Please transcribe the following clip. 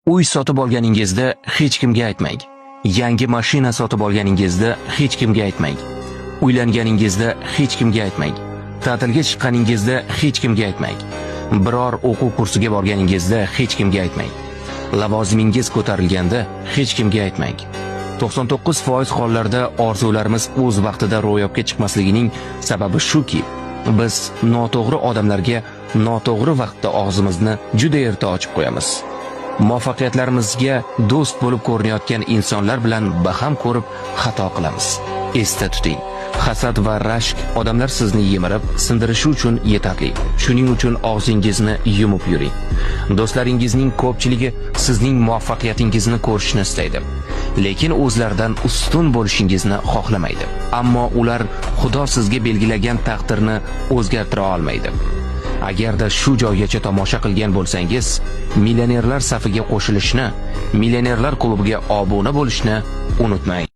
Uy sotib olganingizda hech kimga aytmang. Yangi mashina sotib olganingizda hech kimga aytmang. Uylanganingizda hech kimga aytmang. Ta'tilga chiqqaningizda hech kimga aytmang. Biror o'quv kursiga borganingizda hech kimga aytmang. Lavozimingiz ko'tarilganda hech kimga aytmang. 99% hollarda orzularimiz o'z vaqtida ro'yobga chiqmasligining sababi shuki, biz noto'g'ri odamlarga noto'g'ri vaqtda og'zimizni juda erta ochib qo'yamiz. Muvaffaqiyatlarimizga do'st bo'lib ko'rinayotgan insonlar bilan baham ko'rib xato qilamiz. Esda tuting, hasad va rashk odamlar sizni yemirib, sindirishi uchun yetarli. Shuning uchun og'zingizni yumib yuring. Do'stlaringizning ko'pchiligi sizning muvaffaqiyatingizni ko'rishni istaydi, lekin o'zlaridan ustun bo'lishingizni xohlamaydi. Ammo ular Xudo sizga belgilagan taqdirni o'zgartira olmaydi. Agarda shu joygacha tomosha qilgan bo'lsangiz, millionerlar safiga qo'shilishni, millionerlar klubiga obuna bo'lishni unutmang.